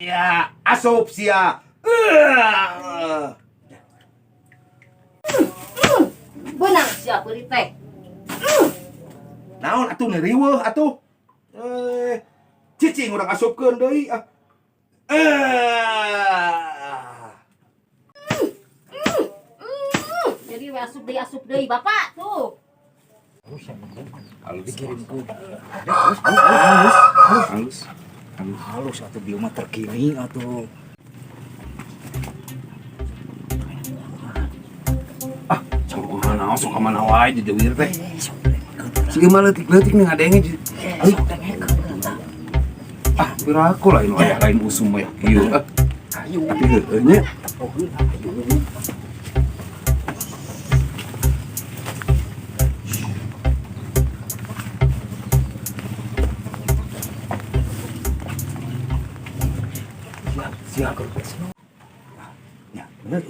Ya, asup sia. Beunang sia beurit teh. Naon atuh nih riweuh atuh. Eh, cicing urang asupkeun deui ah. Eh. Jadi we asup deui bapak tuh. Halus. Dikirimkeun. Halus. Halus. Halus atuh bieu mah terkini atuh. Ah, sok kumaha naon sok ka mana wae di jeuwir teh. Si ieu mah leutik-leutik nih ngadenge. Sok dengekeun eta. Ah, piraku lain wayah lain usum wayah kieu. Ah, Ayo. tapi heueuh nya. Oh, ayo. Siap, siap. Ya, bener.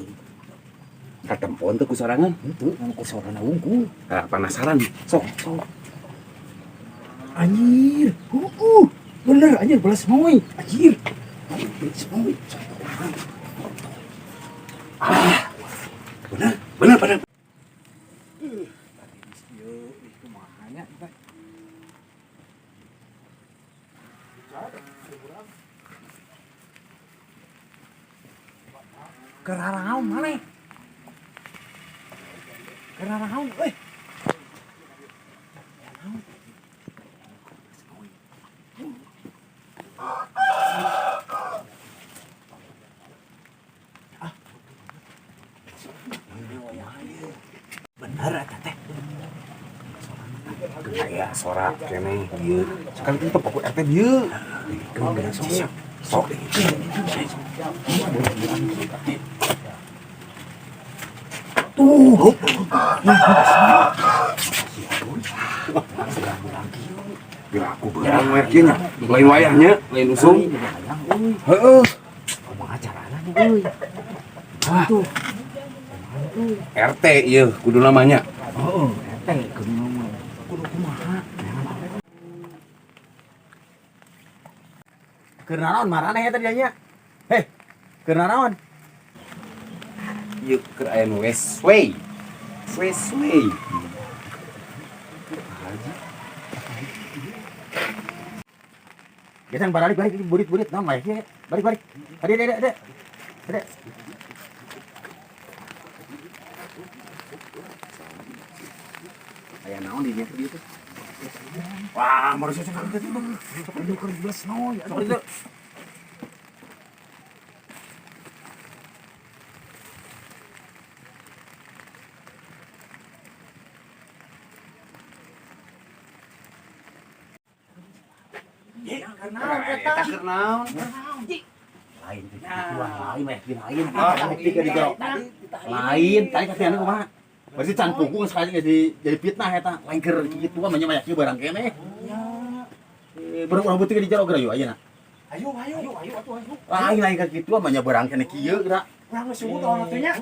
Katempon teu ku sorangan. Henteu ngan ku sorana wungkul. Ah, penasaran. Sok, sok. Anjir, heueuh. Bener anjir belas moy. Anjir. Belas moy. Ah. Bener, bener, bener. Ieu kumaha nya teh. Keur naraon maneh? Keur naraon euy? Bener eta teh. Aya sorak keneh ieu. Sekali itu tepok RT dieu. Sok. Sok. Tuh. Piraku beurang we kieu nya. Lain wayahnya, lain usum. Heeh. Kumaha carana nya euy? Ah. Tuh. RT ieu kudu namanya. Heeh, RT kudu nama. Kudu kumaha? Keur naraon maraneh eta dianya? Heh, keur naraon? Ieu keur aya nu wesway. Wesway. Gesan baralik balik burit-burit naon mah kieu. Balik balik. Ade ade ade. Ade. Aya naon di dieu teh? Wah, manusia sok kitu tuh. Aduh keur belas noy. Sok kitu. Eta keur naon? Lain teh gituan lain mah yakin lain. Bukti ke di jero. Lain, tadi katiana kumaha? Berarti can punggung sekali jadi fitnah eta. Lain keur kituan mah nya mah yakin barang keneh. Eh, barang urang beutik di jero geura yeuh ayeuna. Ayo ayo ayo atuh ayo. Lain lain keur kituan mah nya barang keneh kieu geura. Urang geus suhu tahun atuh nya.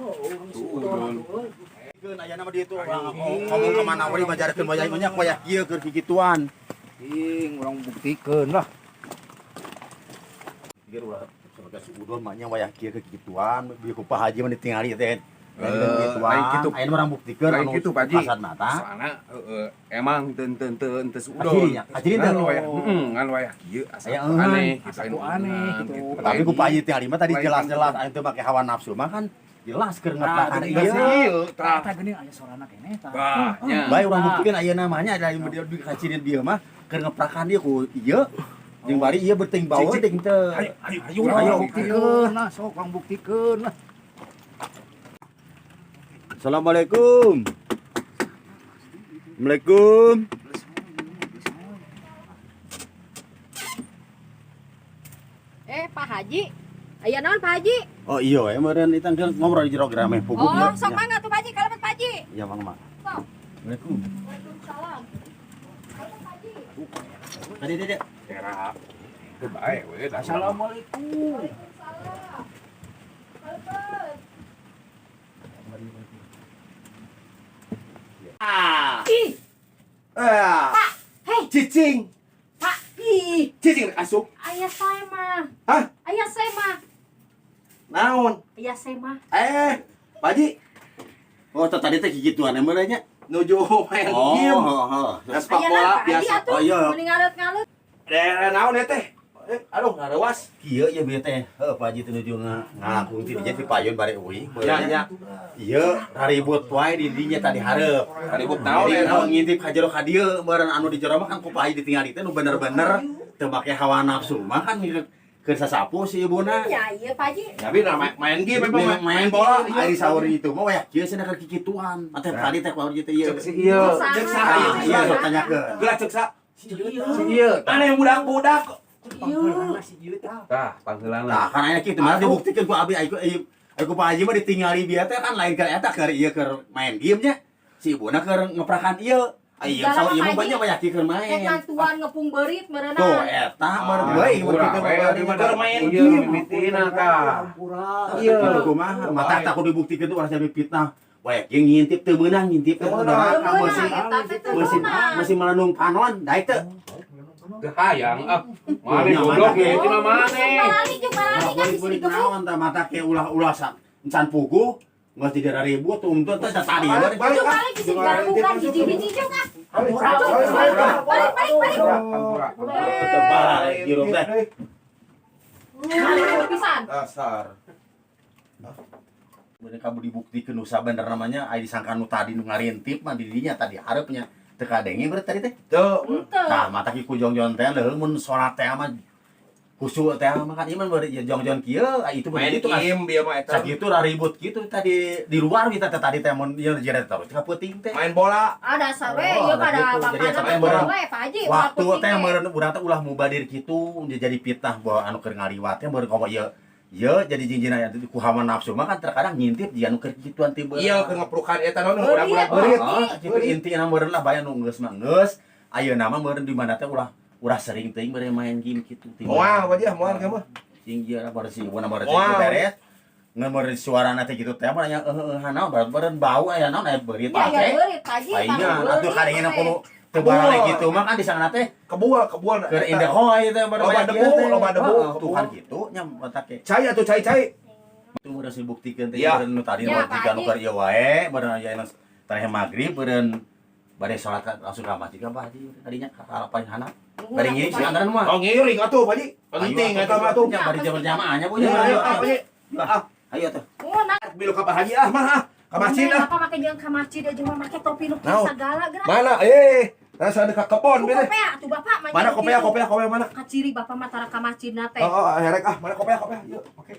Keun ayana mah dieu tuh urang ngomong ka mana we majarkeun wayah nya wayah kieu keur kikituan. Ing urang buktikeun lah. Pikir ulah sebagai suudon mah nya wayah kieu keur kikituan, bieu ku Pak Haji mah ditingali teh. Eh, lain kitu. Ayeuna urang buktikeun Lain anu kitu, Pak Haji. kasat mata. Soalna heeh emang teu teu teu teu suudon. Acirinya, aciri teh. Ngan wayah, heeh, ngan wayah kieu asa Aya aneh, asa gitu, aneh, gitu. Tapi ku Pak Haji tingali mah tadi Lain jelas-jelas anu teu make hawa nafsu mah kan jelas keur ngeplakan Nah, ieu. Ieu tah. Eta geuning aya sorana keneh tah. Bah, nya. Bae urang buktikeun ayeuna mah nya ada yang di kacirin dieu mah keur ngeprakan dia ku ieu jeung bari ieu berting bawa Cik, cik. ting teu. Ayo, ayo, ayo, Ayo ayo. buktikeun lah, sok urang buktikeun lah. Assalamualaikum. Assalamualaikum. Eh, Pak Haji. Aya naon Pak Haji? Oh iya, ya meureun itu kan ngobrol di jero rame puguh. Oh, sok mangga tuh Pak Haji, kalebet Pak Haji. Iya, Bang, Mak. Sok. Assalamualaikum. Waalaikumsalam. Kalebet Pak Haji. Tadi tadi. Era. Teu bae we dah. Assalamualaikum. Waalaikumsalam. Kalebet. Ah. Ih, Ah. Pak. Hei, Cicing. Pak. Ih, Cicing asup. ayah saya mah. Hah? Aya sema. Naon? Aya sema. Eh, Pak Haji, Oh, tah tadi teh kikituan emang nya. Nuju main Oh, game. heeh. Nah, sepak Aya bola Pak Haji biasa. atuh. Oh, iya. Mending ngalut-ngalut. Daerah naon ya teh? Eh, aduh, ngarewas. Kieu ieu bieu teh. Heuh, Pak Haji teh nuju ngalangkung ti dinya ti payun bare euy. Ya, ya. Ieu raribut wae di dinya tadi hareup. Ribut naon Jadi ya naon? ngintip ka jero ka dieu meureun anu di jero mah kan ku Pak Haji ditinggali teh nu bener-bener teu make hawa nafsu mah kan keur sasapu si ibuna. Ya iya Pak Haji. Tapi nah, main game memang Main, main bola. Ari saur itu mah waya kieu cenah keur kikituan. Mata tadi teh ku Haji teh ieu. Cek si ieu. Cek saha ieu? Ah, Cek iya saha? sok tanyakeun. Geura cek sa. Si ieu. Si ieu. Aneh budak-budak. Pangheulana si ieu tah. Tah, pangheulana. Nah, kan aya kitu malah dibuktikan ku abi ai ku ai ku Pak Haji mah ditingali bieu teh kan lain keur eta keur ieu keur main game nya. Si ibuna keur ngeprakan ieu. Ai ieu saur ieu mah banyak banyak keur Rek main. mantuan ngepung beurit meureunna. Tuh eta meureun deui mun kitu mah. Keur main Iya, game. mimitina tah. Hampura. Iya. Kitu kumaha mata tak kudu dibuktikan tuh orang sampai fitnah. Wah, yang ngintip teu meunang ngintip teh Teu meunang. Teu meunang, masih eta teh teu masih meunang. masih melenung panon daek teu. Teu hayang ah. Mane Nya, goblok mana? ya tina mane. Parali jeung parali kan Balik bisa balik digebuk. naon tah mata ke ulah-ulah sa encan puguh geus jadi ribut tuntut teh tadi Balik, balik Cuk ah. balik bisa digarukan hiji-hiji cuk ah. Balik, Cuk, balik, balik. balik balik balik. Hampura. Tetep balik hirup teh. Balik pisan. Dasar. Bener kamu dibuktikan nu sabener namanya ai disangka nu tadi nu ngarintip mah di dinya tadi hareupnya teu kadenge berarti tadi teh. Tuh. Henteu. Tah mata ki ku jongjon teh leuh mun salat teh mah khusyuk teh mah kan ieu mah bari jongjon kieu ai itu Main begitu kan. game bieu mah eta. Sakitu raribut kitu tadi di luar kita teh tadi teh mun ieu jadi terus ka peuting teh. Main bola. Ada sawe Oh, ieu pada gitu. Jadi bapana eta mah teh meureun we Pak Haji. waktu ulah teh penting meureun urang teh ulah mubadir kitu jadi fitnah bahwa anu keur ngaliwat teh meureun komo ieu ieu jadi jinjina ku hawa nafsu mah kan terkadang ngintip dia anu keur kituan tiba. Iya, keur ngeprukan eta naon Beurit, budak-budak beurit. Oh, kitu intina meureun lah bae nu geus mah geus. Ayeuna mah meureun di mana teh ulah ulah sering teuing bere main game kitu. Moal Pak Haji, ah, moal kamu. Sing ieu lah baru si ibuna baru Moal. beres. Ngan meureun suarana teh kitu teh mah nya heueuh naon baru meureun bau aya naon aya beurit Ya ya teh. beurit Pak Haji. Paingan atuh kadengena kudu teu barale kitu mah kan di sana teh Kebual, kebual. keur indah hoy teh baru Loba banyak debu, ieu teh. loba debu, Heeh, kebual. tuh kan kitu nya otak ke. Cai atuh cai cai. Itu udah dibuktikan teh Iya. meureun nu tadi Ya, mah Pak jika nu Haji. keur ieu wae meureun aya nu teh magrib meureun bade salat langsung ka masjid ka Pak Haji tadinya ka paling hanap. Bari ngiring sih antaran mah. Oh, ngiring atuh Pak Haji. Penting eta mah atuh. Nya bari berjamaah nya Ya, ayo ah, Pak Haji. Ah, ayo tuh. Oh, nah. Milu ka Pak Haji ah mah ah. Ka masjid ah. Bapak make jeung ka masjid aja mah make topi nu Naon? sagala geura. Mana? Eh, rasa ada ka kebon Ku beuh. kopea atuh Bapak mah. Mana kopea kopea kopea mana? Kaciri Bapak mah tara ka masjidna teh. Oh, oh, herek ah, mana kopea kopea. Yuk, oke.